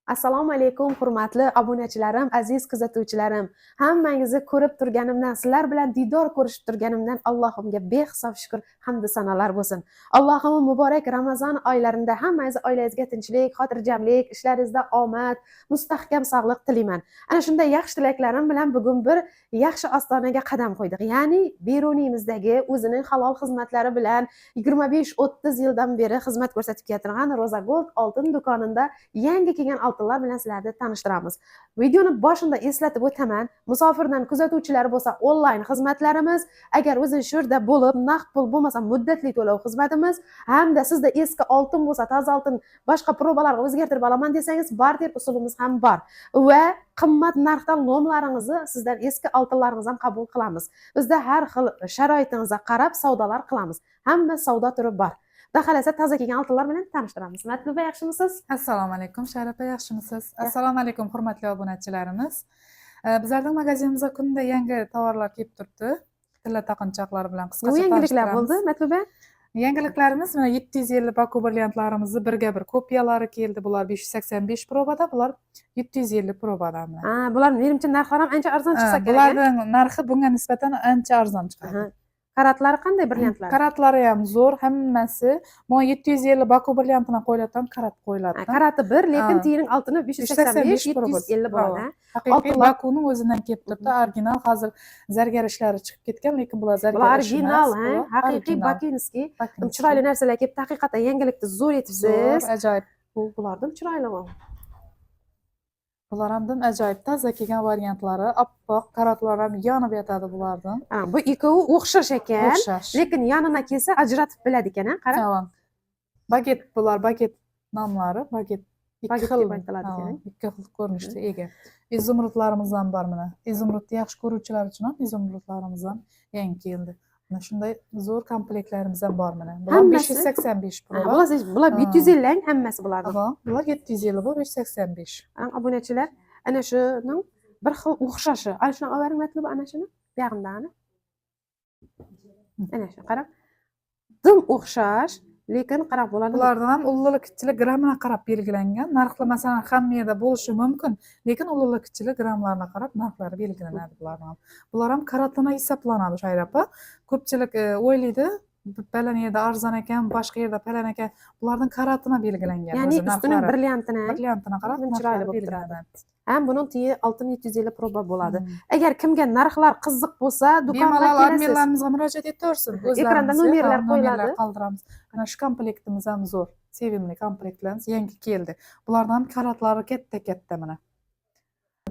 Assalomu alaykum, hurmatli obunachilarim, aziz kuzatuvchilarim. Hammangizni ko'rib turganimdan, sizlar bilan diydor ko'rishib turganimdan Allohimga behisob shukr, hamdu sanolar bo'lsin. Allohim muborak Ramazon oylarida hammangizni oilangizga tinchlik, xotirjamlik, ishlaringizda omad, mustahkam sog'liq tilayman. Ana shunday yaxshi tilaklarim bilan bugun bir yaxshi ostonaga qadam qo'ydik. Ya'ni Beruniyimizdagi o'zining halol xizmatlari bilan 25-30 yildan beri xizmat ko'rsatib kelayotgan Roza Gold oltin do'konida yangi kelgan oltinlar bilan sizlarni tanishtiramiz. Videoni boshida eslatib o'taman, musofirdan kuzatuvchilar bo'lsa, onlayn xizmatlarimiz, agar o'zi shu yerda bo'lib, naqd pul bo'lmasa, muddatli to'lov xizmatimiz hamda sizda eski oltin bo'lsa, toza oltin boshqa probalarga o'zgartirib olaman desangiz, barter usulimiz ham bor va qimmat narxda lomlaringizni, sizdan eski oltinlaringizni ham qabul qilamiz. Bizda har xil sharoitingizga qarab savdolar qilamiz. Hamma savdo turi bor. Xudo xohlasa, toza kelgan oltinlar bilan tanishtiramiz. Matluba, yaxshimisiz? Assalomu alaykum, Sharifa, yaxshimisiz? Assalomu alaykum, hurmatli obunachilarimiz. Bizlarning magazinimizga kunda yangi tovarlar kelib turibdi. Tilla taqinchoqlar bilan Bu qisqacha yangiliklar tanishtiramiz. bo'ldi, Matluba. Yangiliklarimiz mana 750 Baku brilliantlarimizni birga bir kopiyalari keldi. Bular 585 probada, bular 750 probada mana. Ha, bular menimcha narxlari ham ancha arzon chiqsa kerak, a? Bularning narxi bunga nisbatan ancha arzon chiqadi. Aha. Karatlari qanday, brilliantlar? Karatlari ham zo'r, hammasi. Bu 750 Baku brilliantidan qo'yiladigan karat qo'yiladi. Karati bir, lekin tiyining oltini 585, 585 proba. 750 bo'ladi, ha? Haqiqiy Bakuning o'zidan kelib turibdi. Original, hozir zargar ishlari chiqib ketgan, lekin bular zargar Bular ish original, emas, ha? bular Haqiqiy original. Бакинский. Бакинский. Chiroyli narsalar kelibdi, haqiqatan yangilikni zo'r Zo'r, etibsiz. ajoyib. Bu bulardan chiroyli bu. Bular ham dim ajoyib toza kelgan variantlari, oppoq karatlar ham yonib yotadi bulardan. Ha, bu ikkovi o'xshash ekan, O'xshash. lekin yonina kelsa ajratib biladi ekan, ha? Qara. Tamam. Baget bular, baget nomlari, baget. Ikki Baget xil, deb aytiladi ha, ekan. Ikki xil ko'rinishda ega. Izumrudlarimiz ham bor mana. Izumrudni yaxshi ko'ruvchilar uchun ham izumrudlarimiz ham yangi keldi. Mana shunday zo'r komplektlarimiz ham bor mana. Bular 585 Ha, proba. bular 750 hammasi bularni. Tamam. Bular 750, bu 585. Qarang, obunachilar, ana shuning bir xil o'xshashi. Ana shuni olib bering, Matluba, ana shuni. Buyog'imdagini. Ana shu, qarang. Dim o'xshash, lekin qarang, bularni Bulardan ham ulug'lik kichiklik grammına qarab belgilangan. Narxlar, masalan, hamma yerda bo'lishi mumkin, lekin ulug'lik kichiklik grammlarına qarab narxlari belgilanadi bularning ham. Bular ham karatini hisoblanadi, Shayra opa. Ko'pchilik o'ylaydi, balan yerda arzon ekan, boshqa yerda palan ekan. Bularning karatini belgilangan Ya'ni o'zi ustining narxlari. Brilliantini Brilliantini qarab Nim chiroyli narxlari bo'lib turadi. belgilanadi. Ham buning tiyi oltin 750 proba bo'ladi. Agar kimga narxlar qiziq bo'lsa, do'konga Bemalol kelasiz. Adminlarimizga murojaat etaversin. Ekranda O'zlarimizga, nomerlar ha, qo'yiladi. nomerlar qoldiramiz. Mana shu komplektimiz ham zo'r. Sevimli komplektlarimiz yangi keldi. Bularning ham karatlari katta-katta mana.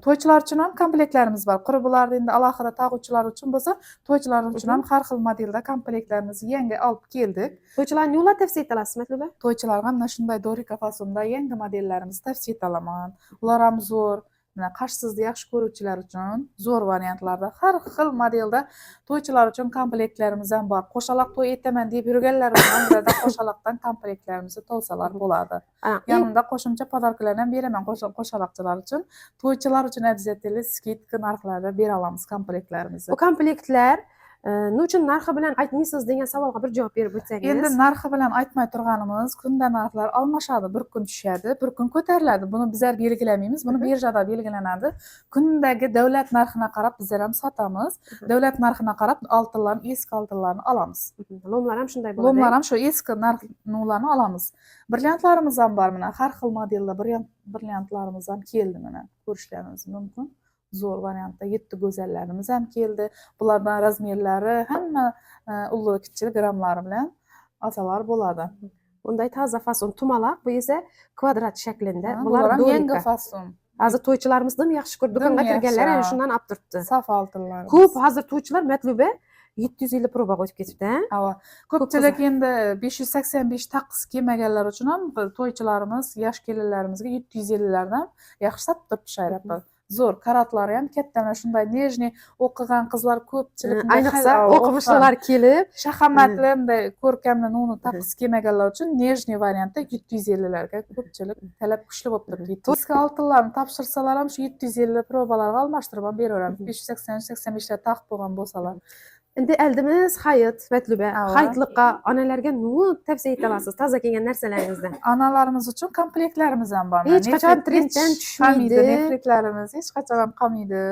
To'ychilar uchun ham komplektlarimiz bor. Quri bularni endi alohida tag'uvchilar uchun bo'lsa, to'ychilar uchun ham har xil modelda komplektlarimizni yangi olib keldik. To'ychilarni yo'llar tavsiya etilasiz, Matluba? To'ychilarga mana shunday dorika fasonda yangi modellarimizni tavsiya etalaman. Ular ham zo'r. Mana qashsizni yaxshi ko'ruvchilar uchun zo'r variantlarda har xil modelda to'ychilar uchun komplektlarimiz ham bor. Qo'shaloq to'y etaman deb yurganlar uchun ham bularda qo'shaloqdan komplektlarimizni tolsalar bo'ladi. Yanında qo'shimcha подарка larni ham beraman qo'shaloqchilar uchun. To'ychilar uchun обязательно скидка narxlarda bera olamiz komplektlarimizni. Bu komplektlar nima uchun narxi bilan aytmaysiz degan savolga bir javob berib o'tsangiz. Endi narxi bilan aytmay turganimiz, kunda narxlar almashadi, bir kun tushadi, bir kun ko'tariladi. Buni bizlar belgilamaymiz, buni birjada belgilanadi. Kundagi davlat narxina qarab bizlar ham sotamiz. Davlat narxina qarab oltinlarni, eski oltinlarni olamiz. Lomlar ham shunday bo'ladi. Lomlar ham shu eski narx nuvlarni olamiz. Brilliantlarimiz ham bor mana, har xil modelda brilliantlarimiz ham keldi mana, ko'rishlaringiz mumkin. Zo'r variantda yetti go'zallarimiz ham keldi. Bulardan razmerlari hamma ulug' kichik grammlari bilan olsalar bo'ladi. Bunday toza fason tumaloq, bu esa kvadrat shaklida. Ha, Bular bular ham yangi dorika. fason. Hozir to'ychilarimiz dim yaxshi ko'rib do'konga Dim kirganlar yaxshi, ana ha. shundan olib turibdi. Sof oltinlarimiz. Ko'p hozir to'ychilar, Matluba, 750 proba qo'yib ketibdi, ha? Ava. Ko'pchilik endi 585 taqqisi kelmaganlar uchun ham bir to'ychilarimiz, yosh kelinlarimizga 750lardan yaxshi sotib turibdi, Shayra opa. Zo'r, karatlari ham katta, mana shunday нежный o'qigan qizlar ko'pchilik bunday Ayniqsa o'qigan. o'qimishlilar kelib Shahomatli, bunday ko'rkamli nuni taqqisi kelmaganlar uchun нежный variantda 750larga ko'pchilik talab kuchli bo'lib turibdi. Eski oltinlarni topshirsalar ham shu 750 probalarga almashtirib ham beraveramiz. 580, 85lar taqib bo'lgan bo'lsalar. Endi aldimiz hayit, Matluba. Ava. Hayitliqqa onalarga nima tavsiya eta olasiz toza kelgan narsalaringizdan? Onalarimiz uchun komplektlarimiz ham bor. Hech qachon trenddan tushmaydi. Nefritlarimiz hech qachon ham qolmaydi.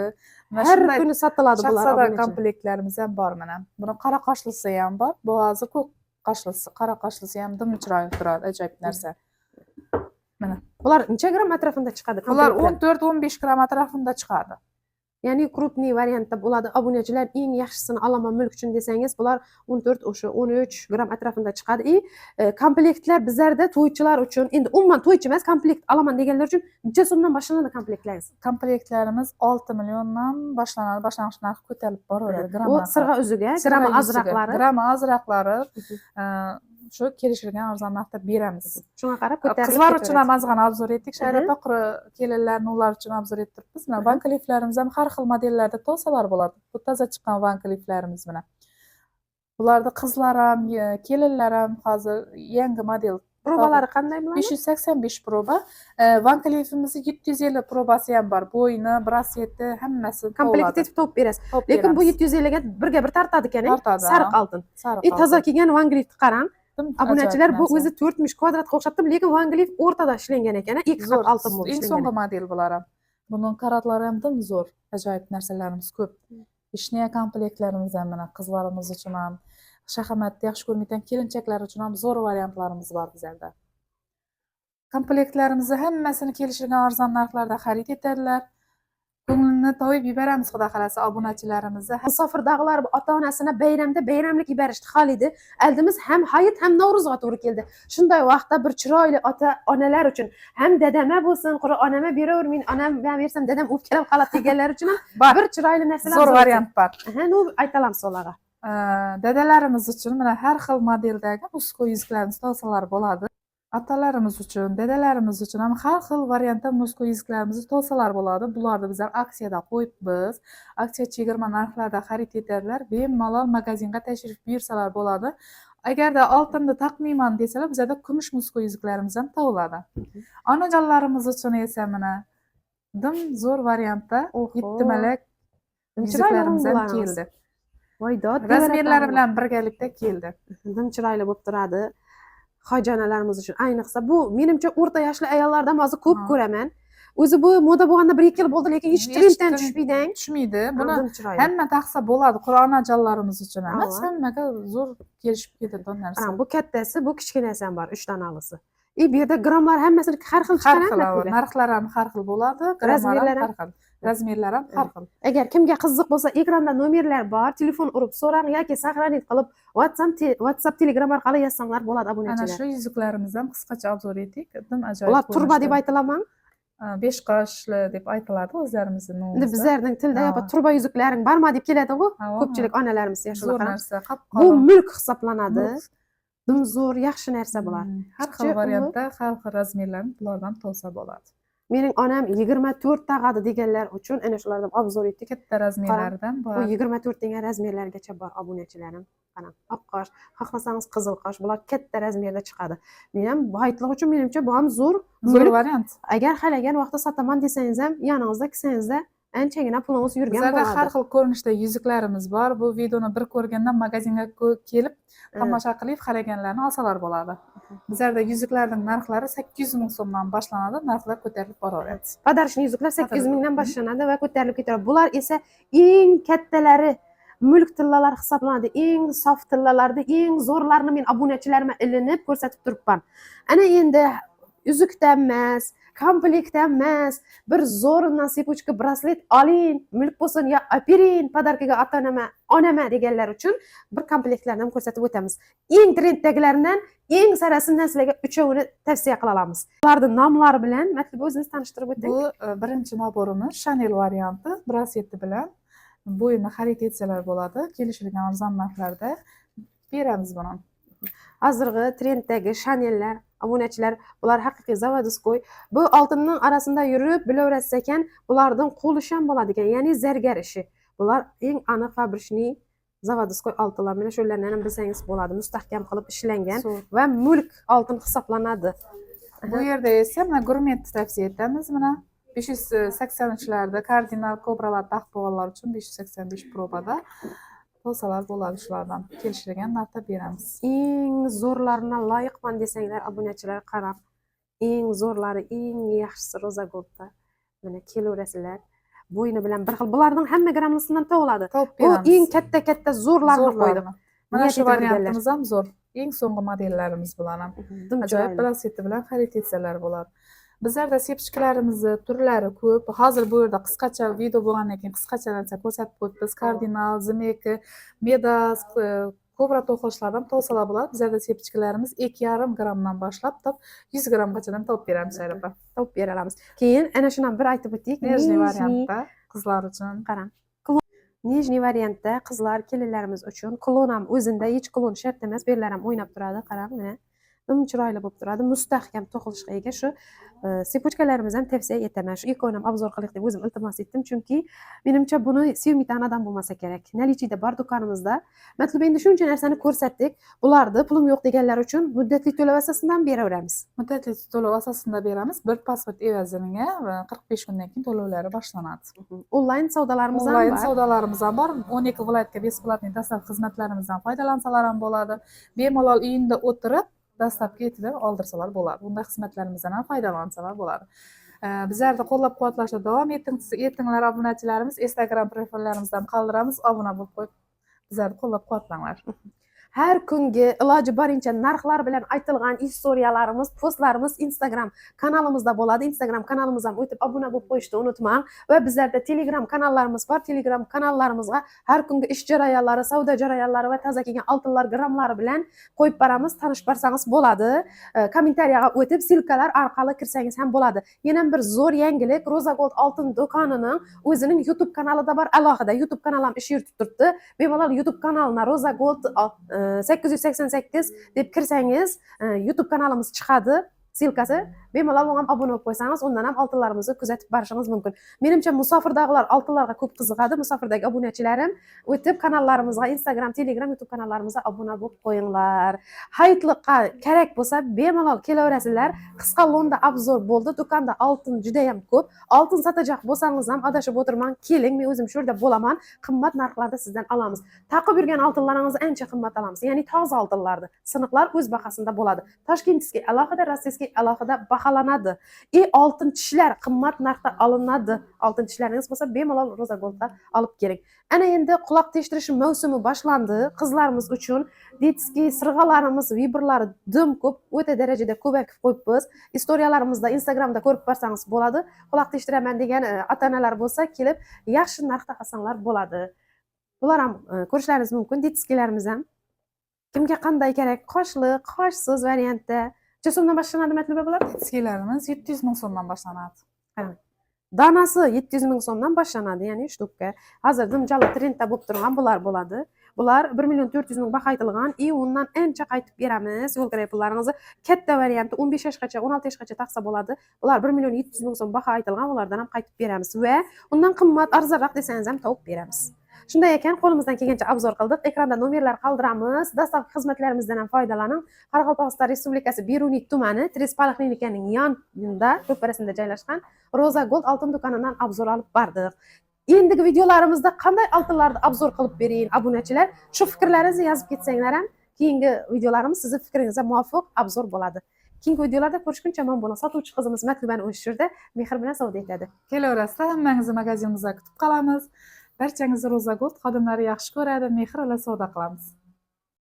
Mana Har shunday kuni sotiladi bular shahzoda obunachilar. Komplektlarimiz ham bor mana. Buni qora qoshlisi ham bor. Bu hozir ko'k qoshlisi, qora qoshlisi ham dim chiroyli turadi, ajoyib narsa. Mana. Bular necha gramm atrofida chiqadi Bular komplektlar? 14-15 gramm atrofida chiqadi. Ya'ni крупный variantda bo'ladi. Obunachilar, eng yaxshisini olaman mulk uchun desangiz, bular 14, o'sha 13 gramm atrofida chiqadi. И komplektlar bizlarda to'ychilar uchun, endi umuman to'ychi emas, komplekt olaman deganlar uchun necha so'mdan boshlanadi komplektlaringiz? Komplektlarimiz 6 milliondan boshlanadi, boshlang'ich narxi ko'tarilib boraveradi. Bu Gramma sirg'a uzugi, sirg'a grammi yuziga, ozroqlari. Grammi ozroqlari, shu kelishilgan arzon narxda beramiz. Shunga qarab ko'tarilib Qizlar uchun ketaveradi. Ham ozgina обзор etdik. Shayra opa, kelinlarni ular uchun обзор ettiribmiz. Mana Van Cleeflarimiz ham har xil modellarda to'salar bo'ladi. Bu toza chiqqan Van Cleeflarimiz mana. Bularda qizlar ham, kelinlar ham hozir yangi model. Probalari qanday bularni? 585 proba. Van Cleefimizni 750 probasi ham bor. Bo'yni, brasleti, hammasi Komplekt bo'ladi. Etib topib berasiz. Topib Lekin bu beramiz. 750 ga birga bir tortadi ekan, Tortadi, sariq ha. oltin. Sariq И toza oltin. kelgan Van Cleefni qarang. Dim Obunachilar, ajoyib bu narsa. o'zi to'rtmish kvadratga o'xshatdim, lekin Van Cleef o'rtada ishlangan ekan, ikki Zo'r, qat oltin bo'lib eng ishlangan. So'nggi model bular ham. Buni karatlari ham dim zo'r. Ajoyib narsalarimiz ko'p. Ishniya komplektlarimiz ham mana qizlarimiz uchun ham, shaxmatni yaxshi ko'rmaydigan kelinchaklar uchun ham zo'r variantlarimiz bor bizlarda. Komplektlarimizni hammasini kelishilgan arzon narxlarda xarid etadilar. Ko'nglini to'yib yuboramiz, xudo xohlasa, obunachilarimizni. Musofirdagilar ota onasini bayramda bayramlik yuborishni xohlaydi. Aldimiz ham hayit, ham Navro'zga to'g'ri keldi. Shunday vaqtda bir chiroyli ota onalar uchun ham, dadama bo'lsin, quri onama beravermang, onam ben bersam dadam o'pkalab qoladi deganlar uchun ham Bor. bir chiroyli narsalar. Zo'r variant bor. Aha, nu aytalamiz ularga. Dadalarimiz uchun mana har xil modeldagi мужской yuzuklarimiz tavsiyalar bo'ladi. Otalarimiz uchun, dadalarimiz uchun ham har xil variantda мужской yuzuklarimizni tavsiyalar bo'ladi. Bularni bizlar aksiyada qo'yibmiz. Aksiya chegirma narxlarda xarid etadilar. Bemalol magazinga tashrif buyursalar bo'ladi. Agarda oltinni taqmayman desalar, bizlarda kumush мужской yuzuklarimiz ham topiladi. Onajonlarimiz uchun esa mana dim zo'r variantda Oho. yetti malak Dim chiroyli yuzuklarimiz ham bularimiz. keldi. Voy dod. Razmerlari bilan birgalikda keldi. Dim chiroyli bo'lib turadi. Hoji onalarimiz uchun ayniqsa bu, menimcha, o'rta yoshli ayollardan hozir ko'p ko'raman. O'zi bu moda bo'lganda bir ikki yil bo'ldi, lekin hech Hech trenddan tushmaydi. Tushmaydi. Buni Dim chiroyli. Hamma taqsa bo'ladi. Qur'on onajonlarimiz uchun emas, Ava. Hammaga zo'r kelishib ketadigan narsa. Qarang, bu kattasi, bu kichkinasi ham bor, uch tanalisi. И bu yerda grammlar hammasini har xil Har chiqaradi. xil, ava, narxlari ham har xil bo'ladi, grammlar Razmerlari ham har xil. Razmerlar ham har xil. Agar kimga qiziq bo'lsa, ekranda nomerlar bor, telefon urib so'rang yoki сохранить qilib WhatsApp, Telegram orqali yozsanglar bo'ladi Ana obunachilar. Shu yuzuklarimiz ham qisqacha обзор etdik. Dim ajoyib. Ular turba deb ko'rinishda. aytilaman. Besh qoshli deb aytiladi o'zlarimizni Endi nomimizda. bizlarning tilda yopa Ha. turba yuzuklaring bormi deb keladi-ku. Ha, Ko'pchilik onalarimiz yoshlar Zo'r qarang. narsa, Bu qop-qora. mulk hisoblanadi. Mulk. Dim zo'r, yaxshi narsa bular. Har xil Kichik, variantda, har xil razmerlarni bulardan topsa bo'ladi. Mening onam 24 taqadi deganlar uchun ana shulardan обзор etdik. Katta razmerlaridan Bu bor. 24 degan razmerlargacha bor obunachilarim. Qarang, oq qosh, xohlasangiz qizil qosh, bular katta razmerda chiqadi. Men ham hayitlik uchun, menimcha, bu ham zo'r Zo'r mulk. variant. Agar xohlagan vaqtda sotaman desangiz ham, yoningizda, kissangizda anchagina pulingiz yurgan Bizlarda bo'ladi. Har xil ko'rinishda yuzuklarimiz bor. Bu videoni bir ko'rgandan magazinga kelib tomosha qilib, xohlaganlarni olsalar bo'ladi. Bizlarda yuzuklarning narxlari 800 ming so'mdan boshlanadi, narxlar ko'tarilib boraveradi. Подарочный yuzuklar 800 mingdan boshlanadi va ko'tarilib ketadi. Bular esa eng kattalari, mulk tillalar hisoblanadi. Eng sof tillalarni, eng zo'rlarini men obunachilarimga ilinib ko'rsatib turibman. Ana endi uzukdan emas, komplektdan emas, bir zo'ridan цепочка, braslet oling, mulk bo'lsin yo olib подарка ga ota onama, onama deganlar uchun bir komplektlarni ham ko'rsatib o'tamiz. Eng trenddagilaridan, eng sarasidan sizlarga uchovini tavsiya qila olamiz. Ularni nomlari bilan Matluba, o'zingiz tanishtirib o'ting. Bu birinchi набор imiz Chanel varianti, brasleti bilan bo'yini xarid etsalar bo'ladi. Kelishilgan arzon narxlarda beramiz buni. Hozirgi trenddagi Chanellar, obunachilar, bular haqiqiy заводской. Bu oltinning orasida yurib bilaverasiz ekan, bularning qo'li ham bo'ladi ekan, ya'ni zargar ishi. Bular eng aniq фабричный заводской oltinlar. Mana shularni ham bilsangiz bo'ladi, mustahkam qilib ishlangan Zo'r. Va mulk oltin hisoblanadi. Bu yerda esa mana Gourmetni tavsiya etamiz. Mana 583larda kardinal kobralar taqib olganlar uchun 585 probada Olsalar bo'ladi shulardan. Kelishilgan narxda beramiz. Eng zo'rlarini loyiqman desanglar, obunachilar, qarab, eng zo'rlari, eng yaxshisi Roza Goldda. Mana, kelaverasizlar. Bo'yni bilan bir xil. Bularning hamma grammlisidan topiladi. Topib Bu beramiz. Eng katta katta zo'rlarini qo'ydik. Zo'rlarini. Mana Niyat shu etib yurganlar. Variantimiz ham zo'r. Eng so'nggi modellarimiz bular ham. Dim Ajoyib chiroyli. Braseti bilan xarid etsalar bo'ladi. Bizlarda цепочка larimizni turlari ko'p. Hozir bu yerda qisqacha video bo'lgandan keyin qisqacha narsa ko'rsatib o'tdik. Kardinal, змейка, Midas, kobra to'qilishlardan topsalar bo'ladi. Bizlarda цепочка larimiz 2,5 grammdan boshlab top 100 grammgacha topib beramiz, Sayra opa. Topib bera olamiz. Keyin ana shuni ham bir aytib o'tdik. Нежный Нижний variantda qizlar uchun. Qarang. Нижний variantda qizlar, kelinlarimiz uchun klon ham o'zida, hech klon shart emas, bu yerlar ham o'ynab turadi, qarang, mana. Dim chiroyli bo'lib turadi, mustahkam to'qilishga ega shu цепочка larimiz ham tavsiya etaman. Shu ikkovini ham обзор qilaylik deb o'zim iltimos etdim, chunki menimcha buni sevmaydigan odam bo'lmasa kerak. Наличие da bor do'konimizda. Matluba, endi shuncha narsani ko'rsatdik. Bularni pulim yo'q deganlar uchun muddatli to'lov asosida ham beraveramiz. Muddatli to'lov asosida beramiz. Bir pasport evaziga va 45 kundan keyin to'lovlari boshlanadi. Onlayn savdolarimiz ham Onlayn bor. Savdolarimiz ham bor. 12 viloyatga бесплатный доставка xizmatlarimizdan foydalansalar ham bo'ladi. Bemalol uyinda o'tirib доставка etib oldirsalar bo'ladi. Bunday xizmatlarimizdan ham foydalansalar bo'ladi. Bizlarni qo'llab-quvvatlashda davom etinglar obunachilarimiz. Instagram profillarimizdan qoldiramiz. Obuna bo'lib qo'yib, bizlarni qo'llab-quvvatlanglar. Har kungi iloji borincha narxlar bilan aytilgan istoriyalarimiz, postlarimiz Instagram kanalimizda bo'ladi. Instagram kanalimizga ham o'tib obuna bo'lib qo'yishni unutmang. Va bizlarda Telegram kanallarimiz bor. Telegram kanallarimizga har kungi ish jarayonlari, savdo jarayonlari va toza kelgan oltinlar grammlari bilan qo'yib boramiz. Tanishib borsangiz bo'ladi. Kommentariyaga o'tib, ссылка lar orqali kirsangiz ham bo'ladi. Yana bir zo'r yangilik: Roza Gold oltin do'konining o'zining YouTube kanalida bor alohida. YouTube kanal ham ish yuritib turibdi. Bemalol YouTube kanalina Roza Gold 888 deb kirsangiz, YouTube kanalimiz chiqadi. Ссылка si. Bemalol unga ham obuna bo'lib qo'ysangiz, undan ham oltinlarimizni kuzatib borishingiz mumkin. Menimcha, musofirdagilar oltinlarga ko'p qiziqadi. Musofirdagi obunachilarim o'tib kanallarimizga, Instagram, Telegram, YouTube kanallarimizga obuna bo'lib qo'yinglar. Hayitliqqa kerak bo'lsa, bemalol kelaverasizlar. Qisqa londa обзор bo'ldi. Do'konda oltin juda ham ko'p. Oltin sotajak bo'lsangiz ham adashib o'tirmang, keling, men o'zim shu yerda bo'laman. Qimmat narxlarda sizdan olamiz. Taqib yurgan oltinlaringizni ancha qimmat olamiz. Ya'ni toza oltinlarni. Siniqlar o'z bahosida bo'ladi. Ташкентский alohida, российский alohida baholanadi. И oltin tishlar qimmat narxda olinadi. Oltin tishlaringiz bo'lsa, bemalol Roza Goldda olib keling. Ana endi quloq teshtirish mavsumi boshlandi. Qizlarimiz uchun детский sirg'alarimiz, выбор lari dim ko'p, o'ta darajada ko'paytirib qo'yibmiz. Istoriyalarimizda, Instagramda ko'rib borsangiz bo'ladi. Quloq teshtiraman degan ota-onalar bo'lsa, kelib yaxshi narxda olsanglar bo'ladi. Bular ham ko'rishlaringiz mumkin, детский larimiz ham. Kimga qanday kerak, qoshli, qoshsiz variantda. Necha so'mdan boshlanadi, Matluba, bular? Детский larimiz 700 ming so'mdan boshlanadi. Donasi 700 ming so'mdan boshlanadi, ya'ni штука. Hozir dimjala trendda bo'lib turgan bular bo'ladi. Bular 1 million 400 ming baho aytilgan и undan ancha qaytib beramiz yo'l kiray pullaringizni. Katta varianti 15 yoshgacha, 16 yoshgacha taqsa bo'ladi. Bular 1 million 700 ming so'm baho aytilgan, ulardan ham qaytib beramiz va undan qimmat, arzonroq desangiz ham topib beramiz. Shunday ekan, qo'limizdan kelgancha обзор qildik. Ekranda nomerlar qoldiramiz. Доставка xizmatlarimizdan ham foydalaning. Qoraqalpog'iston Respublikasi, Beruniy tumani, Tres poliklinikaning yonida, ro'parasida joylashgan Roza Gold oltin do'konidan обзор olib bordik. Endigi videolarimizda qanday oltinlarni обзор qilib bering, obunachilar? Shu fikrlaringizni yozib ketsanglar ham, keyingi videolarimiz sizni fikringizga muvofiq обзор bo'ladi. Keyingi videolarda ko'rishguncha omon bo'ling. Sotuvchi qizimiz Matlubani o'zi shu yerda mehr bilan savdo etadi. Kelaverasizlar, hammangizni magazinimizda kutib qolamiz. Barchangizni Roza Gold xodimlari yaxshi ko'radi, mehr bilan savdo qilamiz.